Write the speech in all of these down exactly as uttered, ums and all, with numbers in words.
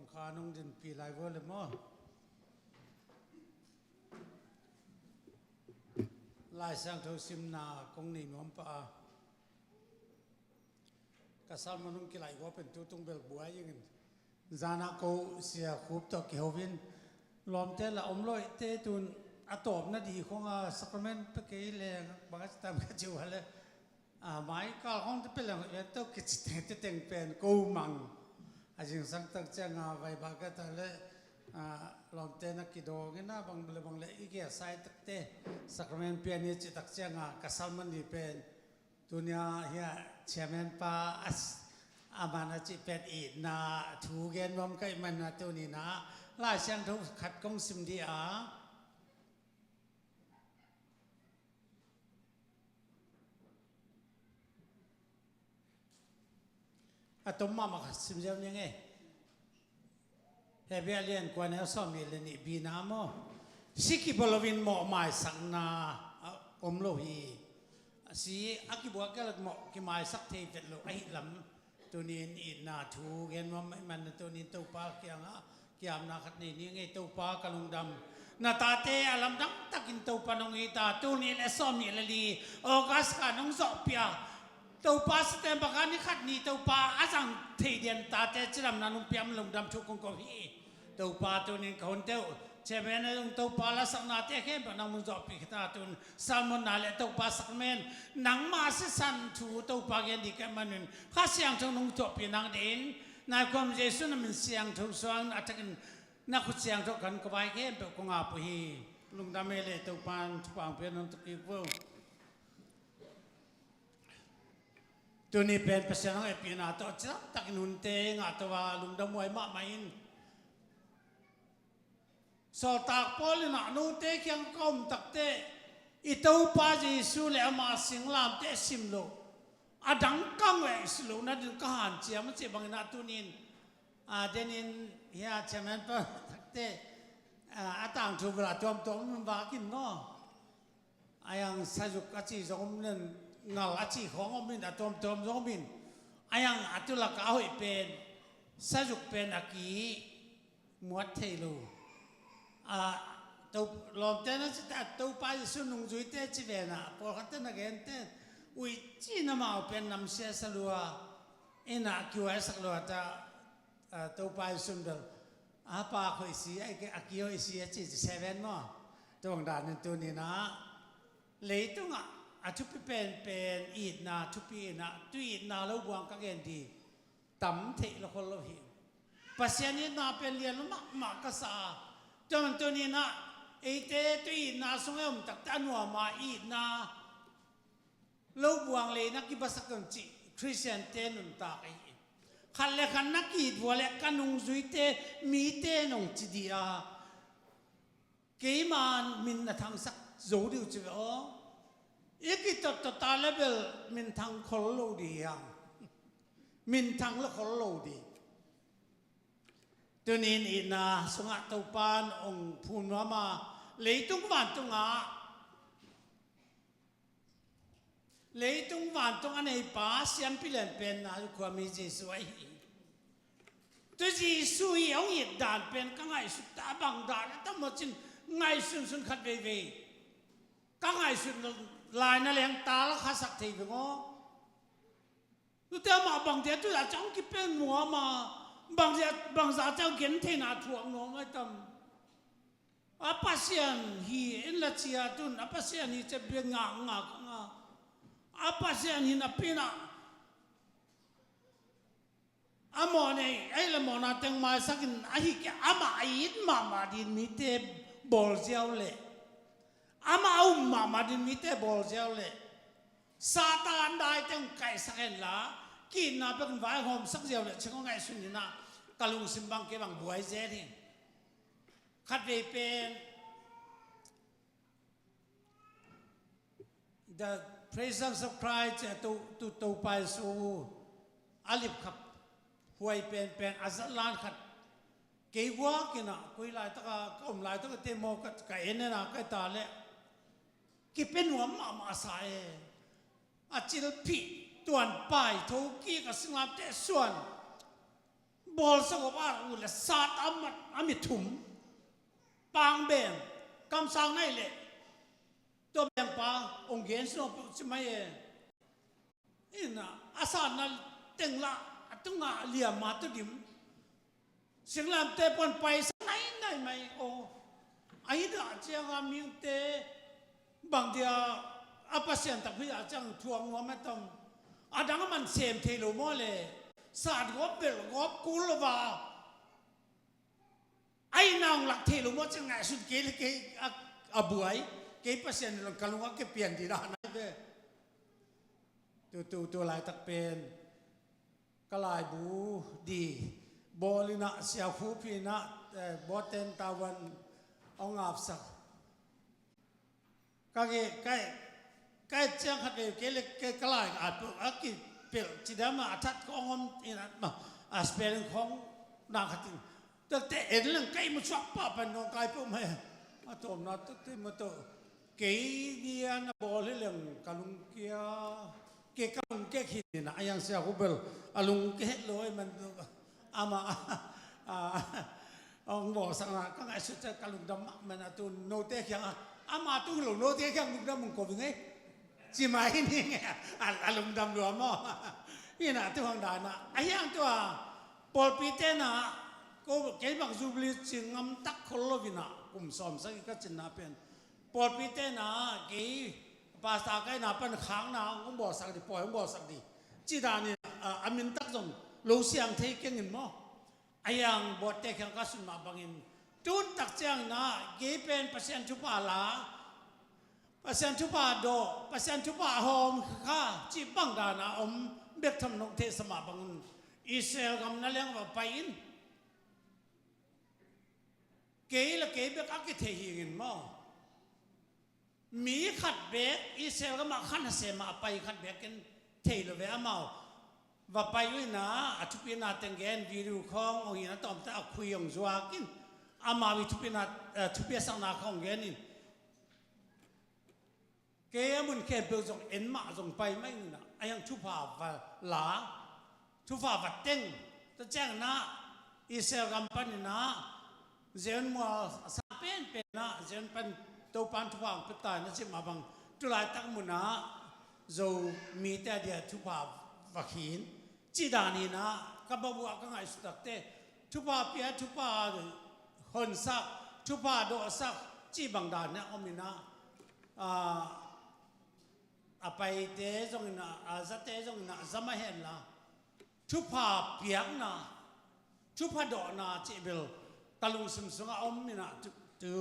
Kha nong dinpi lai vua le maw? Lai Siangtho simna kong nei nuam pah a, ka sermon hong kilaih vua pen tu tung bel buai ingin, zana ko Sia Khup tawh kiho in, lawmte la om lo i te tun a tawpna dih khong a sacrament pe kei leng bang a ci tam ka ci uh a le. A, mai kal khong te pe leng, ven to kici teng te teng pen ko mang. A zingsang tak ciang a vai ba ka ta le, a, lawmte na kidawng ina bang le bang le i kia sai tak te sacrament pian i ci tak ciang a ka sermon ni pen. Tunia hia chairman pa as, a man a ci pen itna thu gen nuam ka i man na tuni na Lai Siangtho khat kong sim di a. A tom mahmah khat sim ziau ning e. Hebru a lian kua neu sawm nih le nih bina maw? Si kibawl loin mawh maisakna a om lo hi. Si a kibuak kei lak mawh kimaisak thei vet lo ahi lam. Tunin itna thu gen nuam mah i man na tunin Topa kiangah kiamna khat nei ni ngei. Topa ka lungdam. Na tate a lamdang takin Topa nong hi ta, tunin a sawm nih le li August ka nong zawhpia. Topa September ka ni khat ni Topa a zang thei dian tate cidamna nong piam lungdam thu kong ko hi. Topa tunin ka hun teuh chairman a zong Topa lasaknate khempeuh nang mun zawhpih khita tun sermon na le Topa sacrament nangmah sisan thu Topa gen di kei manun Kha Siangtho nong zawhpih nang din nai kuam Jesu na min siangtho suang a takin na khut siangtho kan ka vai khempeuh kong ap uh hi. Lungdam e le Topa thupha pian nong tukik vo. Tuni pen Pasian hong hehpihna tawh cidam takin hunte ngah to a lungdam huai mahmah in. Sawltak Paul in ah note kiang ka om takte i Topa Jesu le ama singlamteh sim lo a dang kang le i si lo na din ka hanciam a cih bangin ah tunin a denin hia chairman pa takte a tangthu bela tuamtuam vakin maw? Ayang sazuk a ci zong om nen ngal a ci khawng om in a tuamtuam zong om in ayang a tulak a hoih pen sazuk pen a ki muat thei lo. A to lawmte na ci ta Topa Jesu nungzuite ci ve na pawlkhatte na gente ui ci na mau pen namsia sa lua ina kiuaisak lua ta. A, Topa i sun bel a pa hoih si a ki hoih si a ci ci seven maw? Tuang dan in tuninah leitungah a thupi penpen itna thupi inah tu itna lo buang ka gen di tam theih lo khol lo hi. Pasian itna pen lian lo mahmah ka sa a tuang tuninah eite tu itna sung e om takte a nuama itna lo buang le na kibasak dong cih Khristiante nuntak ahi. Khat le khat na kiit vua le ka nungzuite mite nong ci di a keima min na thangsak zo diu ci ve aw. I kitottot a le bel min thang khol lo di hiang. Min thang lo khol lo di. Tunin itna sungah Topan ong phun nuama leitung vantungah leitung vantung a neipa siampi lianpen na khuami Jesu ahi hi. Tu Jesu hi hong it dan pen ka ngaihsut ta a bang dan a tam maw cin ngaihsunsun khat veivei ka ngaihsut lai na leng tal khasak thei veng aw. Tute amah bangte tu a cang kipen muama bangza cang gen theina thuak nuam ai tam. A Pasian hi in la cia tun a Pasian hi cia bia ngak ngak nga a Pasian hi na pina a mawh nei ei la mawhna teng maisakin ahi ke amah a it mahmah din mite bawl ziau le amah a um mahmah din mite bawl ziau le Satan dai teng kaihsak hen la kiitna pekin vaihawmsak ziau le cingawng ngaihsun ina ka lungsim bang ke bang buai zel hi. Khatvei pen The Presence of Christ a to to to pai su a lipkhap huai penpen a zatlan khat kei guak ina koi laitaka ka om laitaka te maw ka en ena ka ta le kipe nuam mahmah sa e. A cilphih tuan pai tho kik a singlamteh suan Pawl sa gawp a ut le sat a mat a mi thum. Pang beng kamsang nai le tua bengpa ong gen sino peuh ci mai e. Ina a satna teng lah a tungah liam ma tu dim. Singlamte pon paisa nai nai mai aw. A hi dah cianga mihingte bang dia a Pasian takpi dah ciang thuang nuam a tom. A dang a man sem thei lo maw le. Sat gawp belh gawp kul lo va. Ai nang lak thei lo maw ciang ngaihsut kei le kei a, a buai. Kei Pasian lo ka lung a ke pian di dah nai ve. Tu tu tu laitak pen ka laibu di bawlina siakhu phina, eh, bawten tawan ong apsak. Ka ge kai kai ciang khat ve ke le ke ka lai a tu a ki pel cidama a that ko ong om ina ma a spelling khong na khatin. Tate en leng kai mu suak pa pan nong kai peuh mai. A tawmna tate mu to. Kei dia na bawl hi leng ka lungkia. Kei ka lungkia khin ina a yang sia ku bel a lungkia het lo ai man tu. Ama a ong bawlsakna ka ngaihsut ciang ka lungdam mahmah na tu note kiang a. Ama tu lo note kiang lungdam ong ko ving ei. Ci mai hi ning a, a lungdam lua maw. Ina tu hang dana a hiang tua pawlpite na ko kei bang Jubilee ci ngam tak khol lo vina kum sawm sak i ka cinna pen. Pawlpite na kei pasta kaina pan khangna hong bawlsak di pawi hong bawlsak di. Ci danin a, a min tak zong lo siang thei kengin maw. A yang bawtte khiang ka sun mah bangin tun tak ciangin ah kei pen Pasian thupha la, Pasian thupha dawh, Pasian thupha hawm kha cih bang dana om bek tham nong theihsa mah bangin Israel gam na liang va pai in. Kei le kei bek a kithei hingin maw? Mi khat bek Israel gamah khan a sem a pai khat bek in thei lo ve amau. Va pai uh ina a thupina teng gen video khong ong ina tawmte a khui ong zuak in amau i thupina, eh, thupi a sakna khong gen in. Kei a mun khempeuh zong en mah zong pai mah ina a yang thupha va la. Thupha va teng. Tua ciangin ah Israel gam panin ah Zion mual a sang penpen ah Zion pan Topan thupha hong pia ta in a cih mah bang tulaitak mun ah Zomite a dia thupha va khin. Cih dan in ah ka babuah ka ngaihsut takte thupha pia, thupha honsak, thupha dawhsak cih bang dan in ah om in ah, ah, a paite zongin ah, a zate zongin ah, za mah henla thupha piakna, thupha dawhna cih bel ka lungsim sungah om in ah tu, tu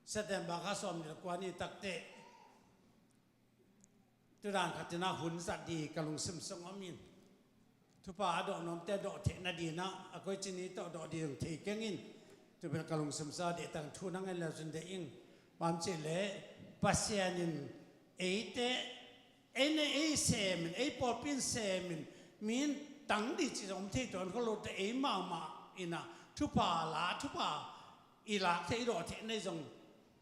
September kha sawm nih le kua ni takte tu dan khat in ah hun zat di ka lungsim sungah om in. Thupha a dawh nuamte a dawh theihna dinah a koici ni tawh dawh ding thei keng in. Tu pen ka lungsim sa deh tang thu na ngen le zun deh ing. Bang cih leh Pasian in eite, ei ne ei semin, ei pawlpi in semin, mi in tang dih cih zong om thei tuan kho lote ei mahmah inah thupha la, thupha i lak theih, i dawh theih nei zong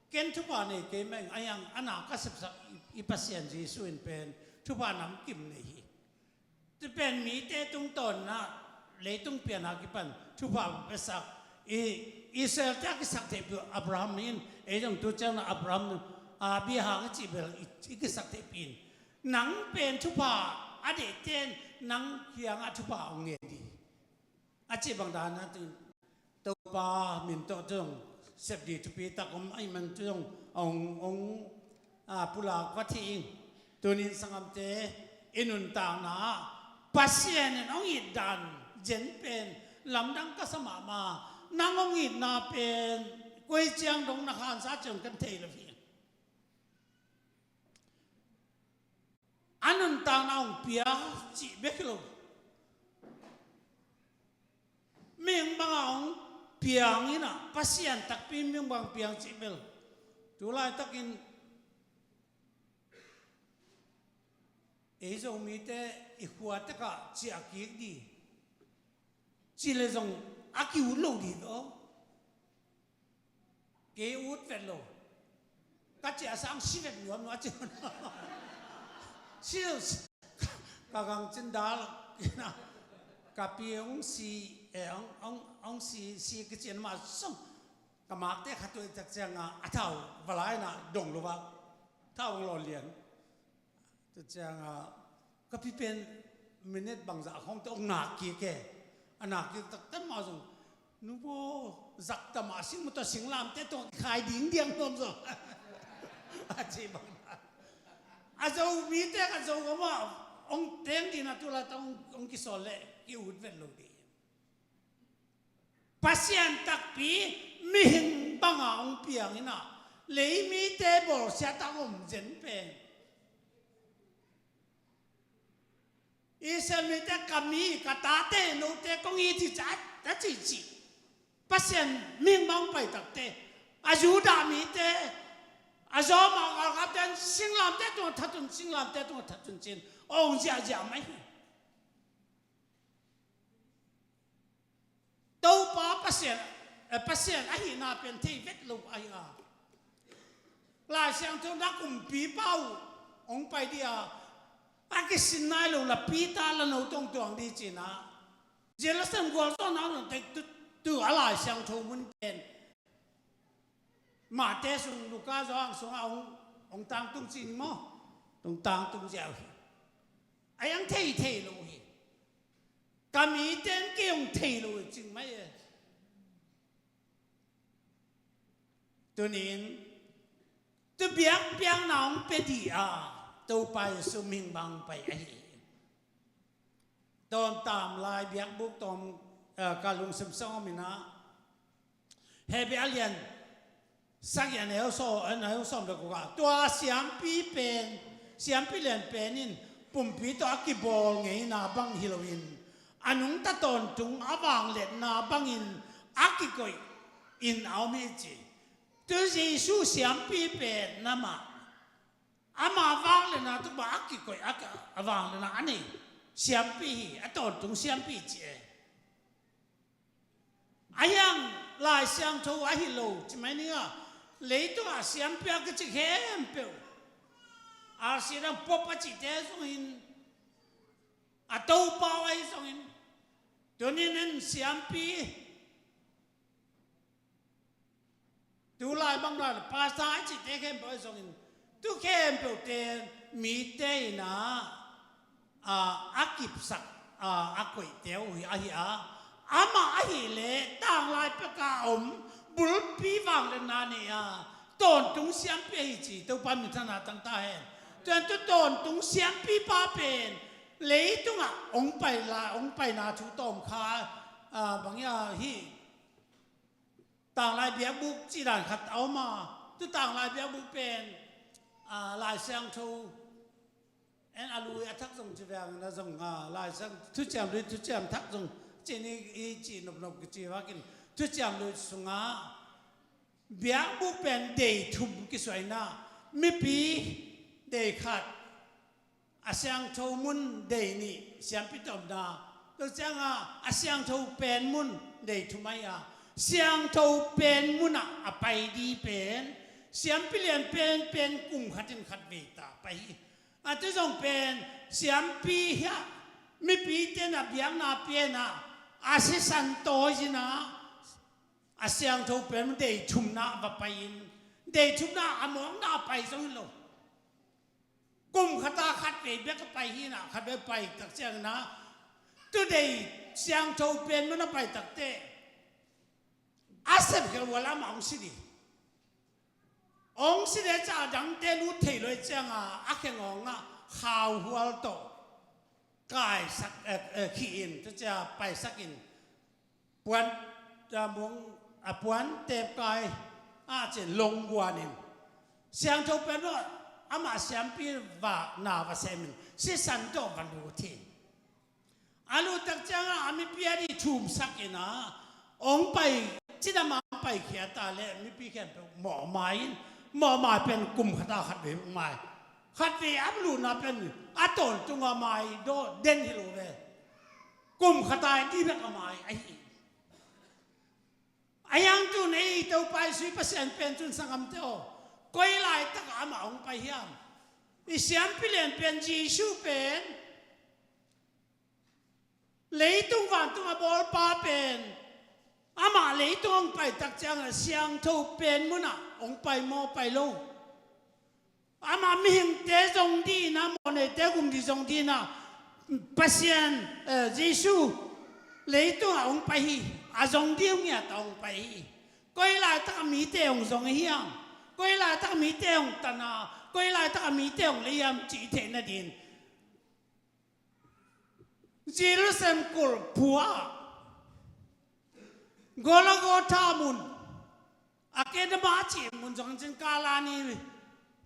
ken thupha nei kei mah ing. A yang a na ka sepsak i, i Pasian Jesuh in pen thupha namkim nei hi. Tua pen mite tungtawn inah leitung pian a kipan thupha piasak i Israel te a kisak theih peuh Abraham in ei zong tu ciang inah Abraham a bia hang i cih bel i, i kisak theih pin nang pen thupha a deihte in nang kiangah thupha hong ngen dih. A cih bang dan a tu Topa min tawh tu zong sep dih thupi tak om ahih man tu zong ong, ong, a, pulak va thei ing. Tunin sanggamte i nuntakna ah Pasian in hong it dan zen pen lamdang ka sa mahmah. Nang hong itna pen koi ciang dong na khansa ciang kan thei lo hi. A nuntakna hong pia cih bek hi lo. Mihing bangah hong piang inah Pasian takpi mihing bang piang cih bel tu laitakin ei Zomite i khua tekah ciah kik dih cih le zong a ki-ut lo dih aw. Kei ut vet lo. Ka ciah sang si vet nuam nuam a ci. Si lo si. Ka gang cin dal. Ka pi hong si. Eh, hong, hong, hong si, si kici in mah zong ka makte khat uh i tak ciangin a thau va la in a dong lo a, thau hong lawn lian. Tua ciangin ka pi pen minute bangzah khawng tawh hong nak kik e. A nak kik taktak mah zong, "Nu baw, zak ta mah sing, mu tawh singlamteh tawh kikhai ding diang nuam zaw," a ci bang. A Zomite ka Zo ka mah hong teng ding a, tu laitak hong, hong kisawl leh ki-ut vet lo ding. Pasian takpi mihing banga hong piang in a, lei mite bawlsia tak om zen pen. Israel mite, "Ka mi, ka tate, note kong it hi," ci a, a cihcih. Pasian mihing bang hong pai takte, a Judah mite, a Roma galkapte in, "Singlamteh tungah that un, singlamteh tungah that un," ci-in hong ziahziah mai hi. Topa Pasian, eh, Pasian ahihna pen thei vet lo ahi a. Lai Siangtho in a kumpipa uh hong pai ding a, a kisin nai lo la Peter la no tawh hong tuang ding ci-in a, Jerusalem gualzawhna hong tek tu, tu a Lai Siangtho mun pen Matthai sung, Luka, Johan sungah hong, hong tangtung ci-in maw, hong tangtung ziau hi. A hiang thei, thei lo hi. Ka mite in kei hong thei lo hi, cing mai e. Tuni-in tu biakpiakna hong pia ding a, Topa Jesu mihing bang hong pai ahi hi. Tawntung lai biakbuk tawm, eh, ka lungsim sung om in a, Hebru a lian sagih, a neu sawm, a neu sawm le guk ah, tua siampi pen, siampi lian pen in pumpi tawh a kibawl ngeina bang hi loin, a nungta tawntung a vangliatna bangin a kikoih in a om hi ci. Tu Jesu siampi pen amah, ama vangliatna tungah a kikoih, a, a vangliatna a nei siampi hi, a tawntung siampi ci e. A hiang Lai Siangtho ahi lo ci mai ning a, leitungah siampi a kici khempeuh, a si dang pop a cihte zongin, a Topa uh ahi zongin, tuni-in en siampi, tu lai bang lai, pastor a cihte khempeuh ahi zongin, tu khempeuhte mite in a, a, a kipsak, a, a koihte uh hi, ahi a, amah ahih leh tanglai pek a om bulpi vangliatna nei a, tawntung siampi ahi ci, Topa minthanna tang ta hen. Tua ahih manin tu tawntung siampipa pen leitungah hong pai lai, hong paina thu tawm kha, a, bang hiam, hih tanglai biakbuk cih dan khat a om a, tu tanglai biakbuk pen, a, Lai Siangtho en a lui a thak zong ci veng na zong, a, Lai Siang, Thuciam Lui, Thuciam Thak zong ci ni, i cih nopnop kici vakin, Thuciam Lui sungah biakbuk pen dei thum kisuah in a, mipi dei khat, a siangtho mun dei nih, siampi tawh omna. Tua ciangah a siangtho pen mun dei thum ahi a, siangtho pen munah a pai ding pen siampi lian penpen kum khatin khatvei ta pai hi. A tu zong pen siampi hiah mipite in a biakna pia in a, a sisan tawi in a, a siangtho pen mun dei thumna ah va pai in, dei thumna a mawkna a pai zong hi lo. Kum khata khatvei bek a pai hi in a, khatvei pai tak ciangin a, tu dei siangtho pen mun a pai takte, a sepkhial uh a lam ah hong si ding. Hong si ding ciang a dangte lut thei lo ahih ciangin a, a khengawng ah khauhual tawh kaisak, eh, eh, khih in, tua ciang paisak in, puan, a mung, a puan tepkai ah cin longguan in, siangtho pen uh amah siampi va, na va sem in, sisan tawh va lut hi. A lut tak ciangah a mipi a dih thumsak in a, hong pai, cidam a hong paikhia ta leh mipi khempeuh mawhmai in, mawhmai pen kum khata khatvei hong mai. Khatvei a lutna pen a tawntung a mai dawh den hi lo ve. Kum khata i dih bek a mai ahi. A hiang tun ei Topa i sui Pasian pen tun sanggamte aw, koi laitak ah amah hong pai hiam? I siampi lian pen Jesu pen Leitung vantung a bawlpa pen amah leitung hong pai tak ciangin siangtho pen munah hong pai maw, pai lo? Amah mihingte zong dih in ah, mawhneite gum dih zong dih in ah, Pasian, eh, Jesu leitungah hong pai hi. A zong dih ngiat a hong pai hi. Koi laitak a mite hong zong hiam? Koi laitak a mite hong tan a, koi laitak a mite hong lei hiam cih i theih nadin Jerusalem kulh pua ah Golgotha mun, a kedama cih mun zong cin Kalvari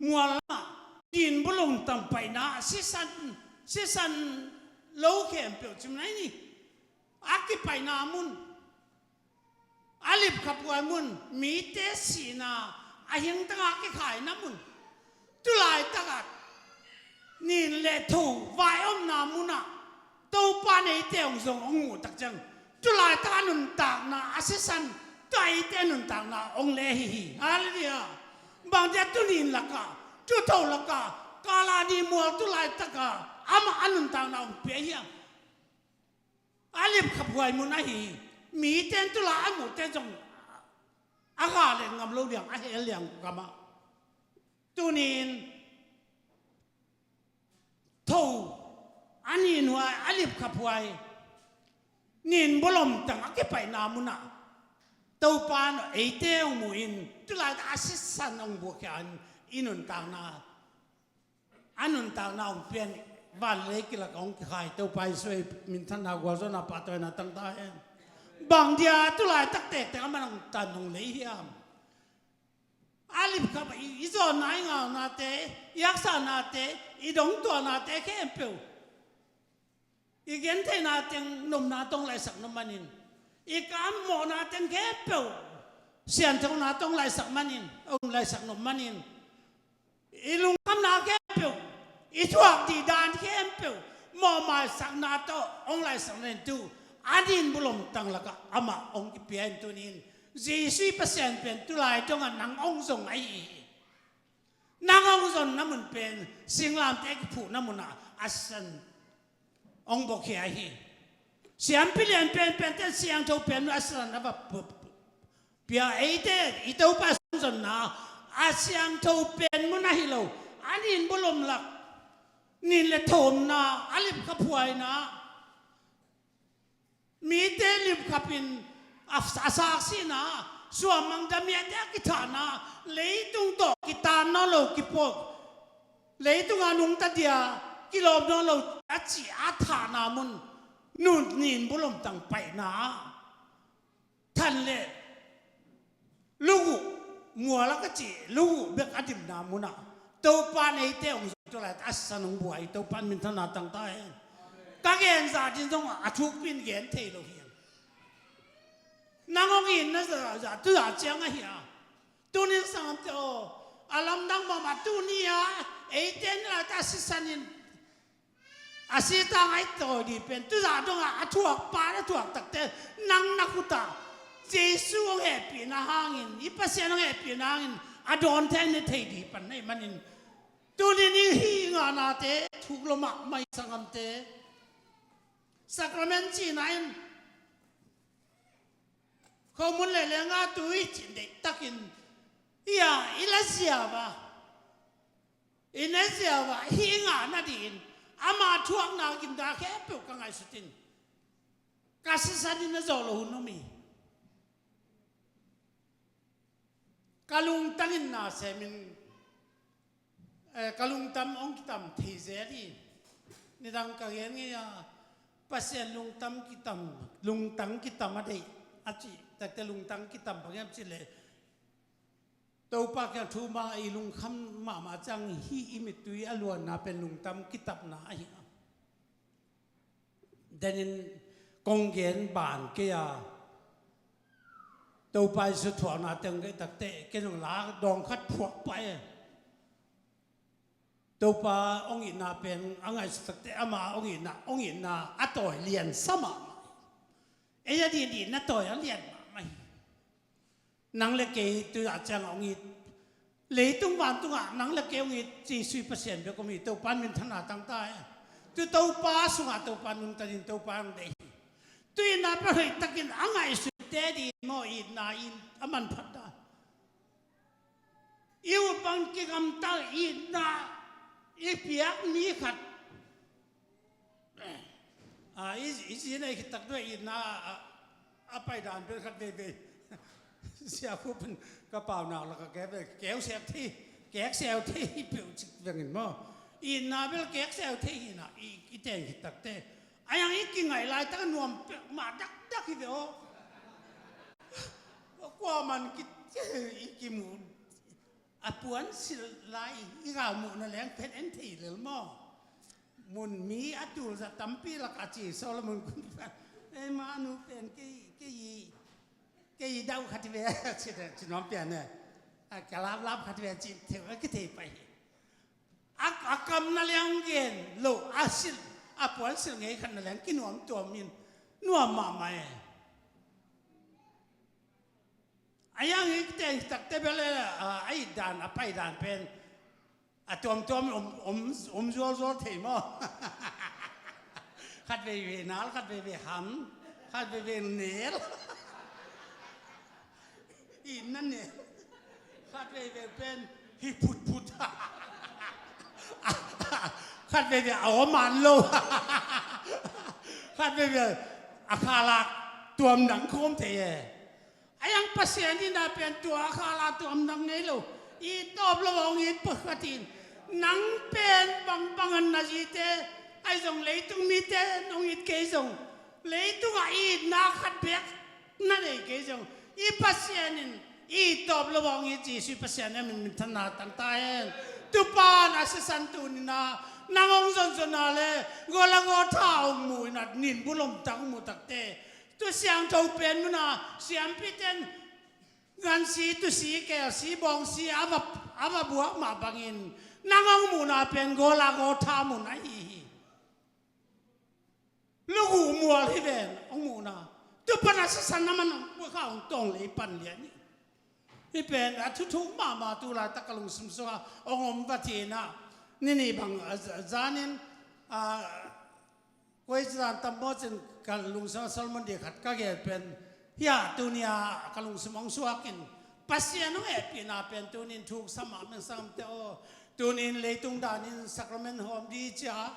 mual lamah nin bulom tang paina, sisan, sisan lo khempeuh cim nai ni. A kipaina mun, a lipkhaphuai mun, mite sihna a hingtanga kikhaina mun, tulaitakah nin le tho vai omna munah Topa neite hong zong hong muh tak ciang, tulaitak a nuntakna a sisan, tua eite nuntakna hong le hi hi. Halleluiah. Bang dia tunin lakah, tutho lakah, Kalvari mual tulaitakah amah a nuntakna hong pia hiam? A lipkhaphuai mun ahi hi. Mite in tulai a muhte zong a gah let ngam lo liang, a hel liang gamah. Tunin tho, a ninhuai, a lipkhaphuai, nin bulom tang a kipaina munah Topa in eite hong muhin, tulai a sisan hong buakhia in i nuntakna, a nuntakna hong pian, van lei kilak hong kikhai Topa Jesu i minthanna gualzawhna pahtawina tang ta hen. Bang dia tulaitak tektek a man hong tan hong lei hiam? A lipkhap i, i zawnna, i ngaunate, i haksatnate, i dongtuahnate khempeuh, i gentheihna teng nopna tawh hong laisak nop manin, i kam mawhna teng khempeuh sianthona tawh hong laisak manin, hong laisak nop manin, i lungkhamna khempeuh, i thuak dih dan khempeuh mawhmaisakna tawh hong laisak nen tu, a nin bulom tang lakah amah hong kipia in tunin Jesu i Pasian pen tulai dongah nang hong zong ahi hi. Nang hong zonna mun pen singlamteh kiphuhna munah a sisan hong buakhia hi. Siampi lian penpente in siangtho pen mun a sisan a va pu-, pu-, pia, eite i Topa zonna a siangtho pen mun ahi lo, a nin bulom lak, nin le tho omna, a lipkhaphuaina, mite lipkhapin a, a saksihna, suammang damiahte a kithahna, leitung tawh kitan nawn lo, kipuak, leitunga nungta dia kilawm nawn lo a cih a thahna mun, nun nin bulom tang paina, than le luguh, mual a ka cih luguh bek a dimna munah Topa neite hong zong tulai a sisan hong buai, Topa in minthanna tang ta hen. Ka gen zah din zong a thukpi in gen thei lo hi. Nang hong itna zah, zah tu zah ciang ahi a. Tunin sanggamte aw, a lamdang mahmah tuni-a eite in tulaitak a sisan in a sita ngaihtawi dih pen, tuzah dongah a thuak pa, a thuak takte nang na khutah Jesu hong hehpihna hangin, i Pasian hong hehpihna hangin a dawn thei, ne thei dih pan na hih manin, tunin i hih i ngahnate thuk lo mahmah hi sanggamte. Sakrament cihna in khomun le lenga tui cih deihtakin i a, i la ziau a, i na ziau a, hih i ngah nadingin ama thuakna gimna khempeuh ka ngaihsut in, ka sisan in na zawh loh hun om hi. Ka lungtang in na semin, eh, ka lungtang hong kitam thei zel hi. Nidang ka gen ngei a, Pasian lungtang kitam, lungtang kitam a deih a cih takte, lungtang kitam bang hiam cih leh, Topa kiang thum a i lungkham mahmah ciang hih i mittui a luanna pen lungtang kitapna ahi a. Denin kong gen ban kei a, Topa Jesu thuakna teng kei takte, kei zong la dawng khat phuak pah e. Topa hong itna pen a ngaihsut takte, ama hong itna, hong itna a tawi lian sa mahmah. Ei a dih dih na tawi a lian mahmah hi. Nang le kei tu-a ciang hong it, leitung vantungah nang le kei hong it Jesu i Pasian bek om hi. Topa in minthanna tang ta e. Tu Topa sungah Topa nungta ding, Topa hong deih hi. Tu itna peuh hoihtakin a ngaihsut te ding maw, itna in a manphat dan. I ut bang kigamta itna i piak mi khat. A, i, i zi nei khit tak duai itna a, a pai dan pen khat veivei. Sia khu pen ka pau nak lak a keu ve, keu siau thei, kek siau thei hi peuh cik vengin maw. Itna bel kek siau thei hi na, i, i teng khit tak te. A yang i kingaih laitak a nuam peuhmah dakdak hi ve aw. Kua man ki, i kimu a puan silh lai i galmuhna leng phen en thei lel maw? Mun mi a tul zat tampi lak a ci Solomon kumpipan. Ei ma nu pen kei, kei, kei dauh khat ve ci, ci nuam pian ne. A ka laplap khat ve ci theu a kithei pai hi. A, a kamna leng gen lo a silh, a puan silh ngei khatna leng kinuam tuam in nuam mahmah e. A yang i teng takte bel a, a it dan, a pai dan pen a tuamtuam om, om, om zualzual thei maw? Khat veivei nal, khat veivei ham, khat veivei nel. Itna nel. Khat veivei pen hi phutphut. Khat veivei a om an lo. Khat veivei a khalak tuam dang khawm thei e. A yang Pasian itna pen tua a khala tuam dang ngei lo. It tawp lo hong it pah khat in. Nang pen bangbang an na zite, ahi zong leitung mite nong it kei zong, leitungah itna khat bek na nei kei zong, i Pasian in it tawp lo hong it Jesuh Pasian in a min minthanna tang ta hen. Tupa na sisan tuni-in ah nang hong zonzon a le, gol a gawtha hong mu-in ah, nin bulom tak hong mu takte, tu siangtho pen nuna siampite in gansi, tusi, kelsi, bawngsi a va, a va buak mah bangin nang hong muhna pen gol a gawtha mun ahi hi. Lugu mual hi ven hong muhna. Tupa na sisan na man hong kha hong tawng lei pan lian hi. Hi pen a thuthuk mahmah tu laitak ka lungsim sungah hong om va thei-in ah, ni nih bang a, a zanin a, koi zan tam maw cin ka lungsim a sermon di khat ka gen pen, hia tuni-a ka lungsim hong suakin Pasian hong hehpihna pen tuni-in thuk sa mah men sanggamte aw. Tuni-in leitung danin sacrament hawm di cia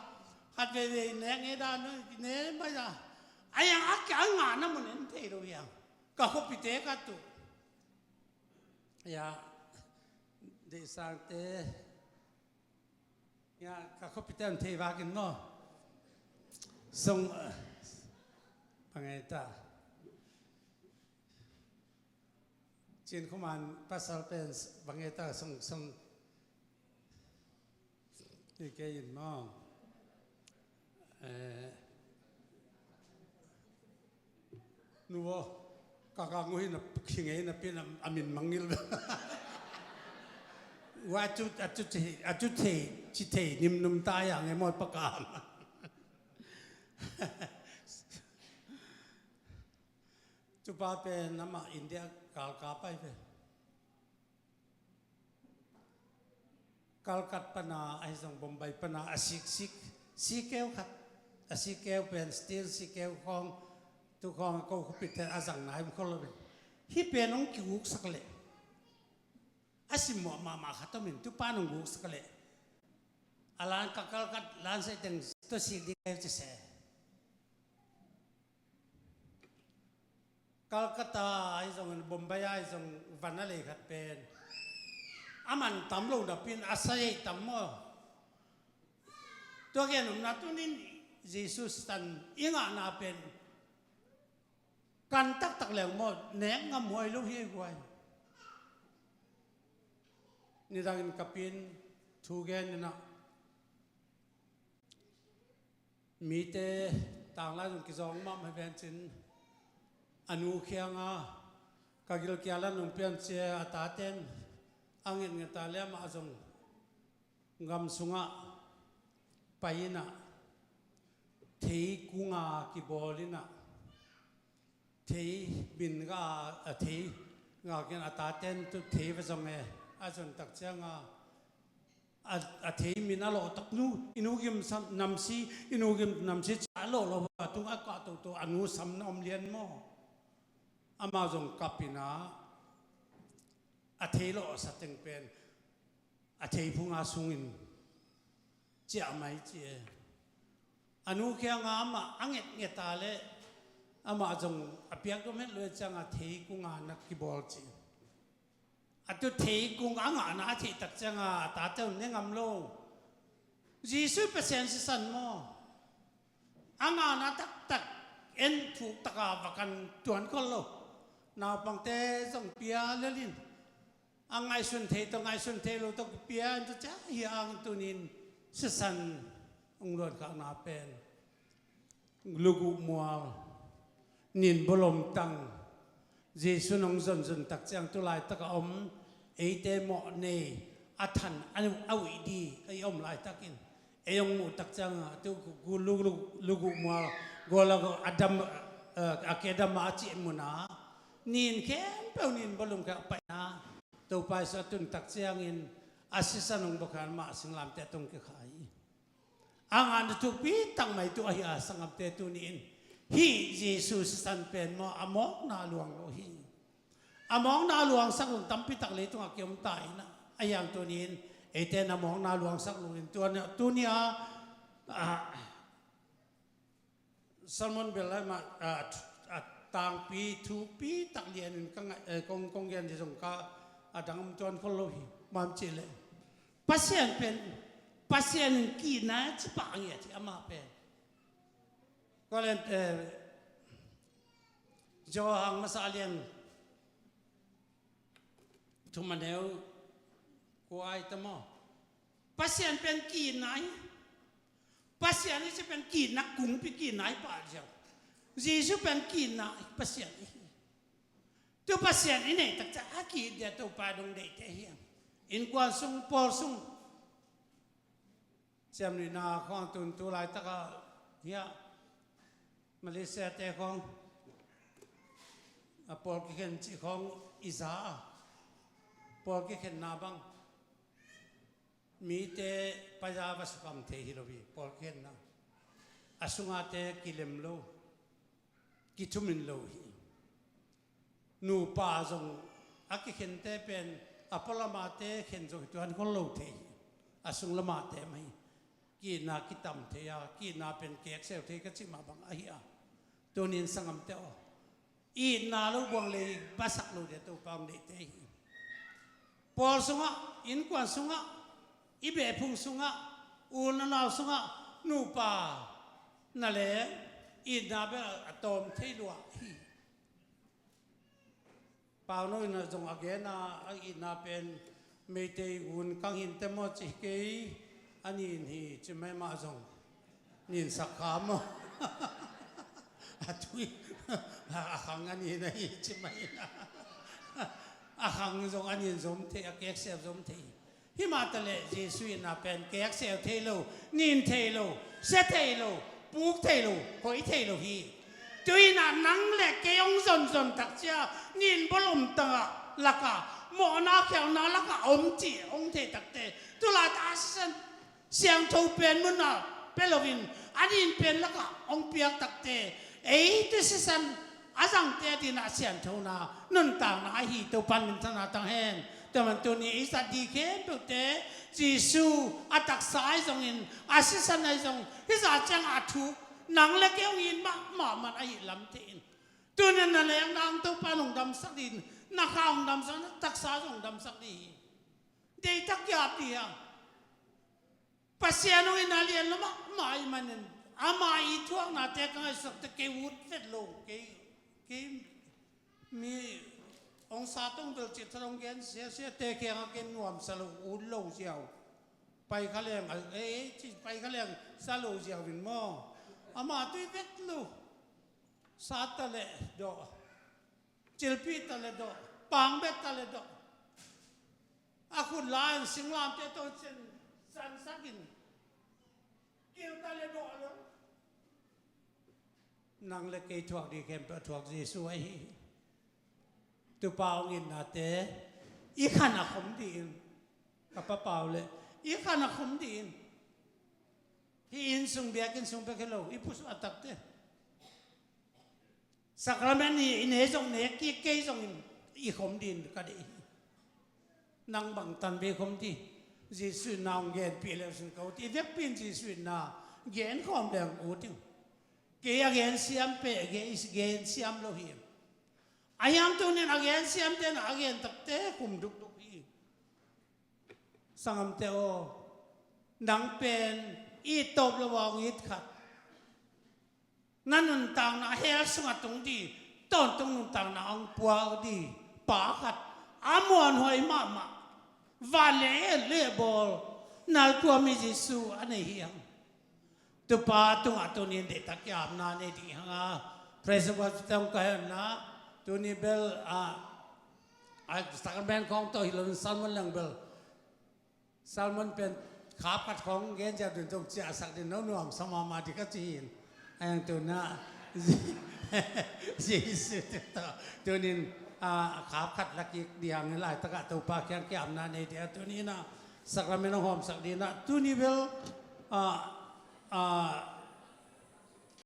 khat veivei nek ngei dan ne mai a. A yang a kia ngahna mun en thei lo hiang. Ka khuapite ka tu. Ya, deihsangte. Ya, ka khuapite an thei vakin maw. Song, eh, bang ngai ta. Cin khuaman pasal pen bang ngai ta song, song. Hi kei in maw. Eh, nu aw, ka ka ngui na khi ngei na pi na a min mangil. Wa cu, a cu ci, a cu thei, ci thei nimnum ta ya nge maw pakam. Tupa pen amah India galkap ahi ve. Calcutta pana ahi zong Bombay pana a siksik, sikeu khat, a sikeu pen steel sikeu khawng, tu khawng a ko khuapite a zang nai um kho lo pen. Hih pen hong kiguksak leh a simmawh mahmah khat om in, tupa nong guksak leh a lan ka Calcutta lan seh teng tua sik ding ahi ci se. Calcutta ahi zongin, Bombay ahi zong, van a lei khat pen a man tam lo napi-in a sa ei tam maw. Tua gen omna tunin Jesus tan i ngahna pen kan taktak leng maw, nek ngam huai lo hi ei guai. Nidangin ka pi'n thu gen in ah, mite tanglai zong kizawng mahmah hi ven cin, a nu kiangah ka gilkial a nong pian cia a taten a ngetnget a liamah zong gam sungah pai in ah thei kunga kibawl in ah thei bin ga a thei ga kian a taten tu thei va zong e a zon tak cianga a, a thei min a lawh tak nu, i nu gim sam namsi, i nu gim namsi ci a lawh lo a tung a kah toto a nu sam na om lian maw? Amah zong kap in ah a thei lawh a sa teng pen a thei phunga sungin ciah mai ci e. A nu kiangah amah a ngetnget a leh amah zong a piak dom het lo e ciangah thei kung a na kibawl ci. A tu thei kung a ngahna a theih tak ciangah a tate un ne ngam lo. Jesuh Pasian sisan maw? A ngahna taktak en thuk taka va kan tuan khol lo. Naupangte zong pia lelin a ngaihsun thei tawh ngaihsun thei lo tawh kipia in tawh ciah hi ang tunin sisan hong luankhakna pen luguh mual, nin bawlom tang, Jesuh nong zonzon tak ciang tu laitak a om eite mawh nei a than a uih di a i om laitakin ei hong muh tak ciangah tu luguh mual gual a dam, a kedam a cih munah nin khempeuh nin bawlum kha paina Topa Jesuh a tun tak ciangin a sisan hong bawlkhiat mah singlamteh a tong kikhai hi. A ngahna thukpi tak mai tu ahi a sangamte tuni in hih Jesuh sisan pen maw a mawkna luang lo hi. A mawkna luangsak lo tampi tak leitungah kiom ta in ah a hiang tuni in eite na mawkna luangsak lo in tuan tuni a, a Sermon bel lai mah a, a tangpi thukpi tak lianin ka ngaih, eh, kong, kong gen hi zong ka a dang om tuan khol lo hi. Mam cih leh Pasian pen Pasian in kihna ci pah ngiat hi amah pen. Kua lian, eh, Johan masa lian thum a neu kua ai ta maw? Pasian pen kihna hi. Pasian i ci pen kihna kungpi kihna hi pah ziau. Jesuh pen kihna hi Pasian i hi. Tu Pasian i neih tak ciang a kih dia Topa dong deihte hi ang. Innkuan sung, pawl sung. Ciamnuihna khawng tun tu laitaka hiah Malaysia te khawng a pawl kikhen cih khawng i za a pawl kikhenna bang mite paia va sukam thei hi lo hi. Pawl kikhenna a sungate kilem lo, kithumin lo hi. Nupa zong a kikhente pen a pualamate khen zong hi tuan khol lo thei hi. A sunglamate mah hi. Kihna kitam thei a, kihna pen kekseu thei ka cih mah bang ahi a. Tunin sangamte aw, itna lo buang lei basak lo dia Topa hong deihte hi. Pawl sungah, innkuan sungah, i behphung sungah, u na nau sungah nupa na leng itna bel a tawm thei lua hi. Pauno in a zong a gen a, a itna pen Meitei un kang hin te maw ci kei a nin hi ci mai mah zong nin sak kha maw? A tui a khang a nin a hi ci mai na. A khang zong a nin zom thei, a keksep zom thei. Himah taleh Jesuh itna pen kekseu thei lo, nin thei lo, sia thei lo, puk thei lo, hoih thei lo hi. Tuinah nang le kei hong zonzon takcia nin bawlom tangah lakah mawhna khialhna lakah om cih hong thei takte tulai ta a sisan siangtho pen munah pia loin a nin pen lakah hong piak takte eite sisan a zangte a dinah sianthona nuntakna ahi Topan minthana tang hen. Tua man tuni i zat di khempeuhte Jesu a taksa ahi zongin a sisan ahi zong hizah ciang a thuk nang le kei hong it mahmah man ahi lamte in tuni na leng nang Topan hong damsak din na kha hong damsak na taksa zong hong damsak di hi. Deitak kiap di ha. Pasian hong itna lian lo mahmah ahih manin ama i thuaknate ka ngaihsakte kei ut vet lo, kei, kei mi hong sa tong bel cih thalong gen siasiate kiangah kei nuamsa lo, ut lo ziau. Pai kha leng, ei, ei, ci pai kha leng sa lo ziau in maw? Ama tui vet lo. Sa ta le dawh. Cilpi ta le dawh. Pangbet ta le dawh. A khut la in singlamte tawh cin sansak in kil ta le dawh lo. Nang le kei thuak di khempeuh a thuak Jesu ahi hi. Tupa hong itnate i khan a khom di in. Ka papau le i khan a khom di in. Hih inn sung, biakinn sung bek hi lo, i pusuah takte. Sacrament i, i nei zong ne kik, kei zong in i khom din ka deih hi. Nang bang tan bei khom di. Jesuh in na hong genpih leu sin ko ti. I vekpi in Jesuh in na gen khawm leng ut ding. Kei a gen siam pe, gen, gen siam lo hi. A hiang tunin a gen siam ten a gen takte khum dukduk hi. Sangam te aw, nang pen i tawp lo a hong it khat. Na nuntakna hell sungah tung di, tawntung nuntakna hong puak di pa khat, a muanhuai mahmah, van le hell le bawl, naltuam i Jesuh a nei hi hang. Tupa tungah tunin deihtak kiamna nei ding hi hang a, praise and worship teng ka henna, tuni bel a, a sacrament khawng tawh hi lo in sermon leng bel. Sermon pen khap khat khawng gen ziau dun zong ciahsak ding no nuamsa mahmah ding ka ci hi in. A hiang tuna Jesuh tawh tunin a khap khat la kik ding hang, laitakah Topa kiang kiamna nei ding a, tunin a sacrament hong hawmsak ding a, tuni bel a, a,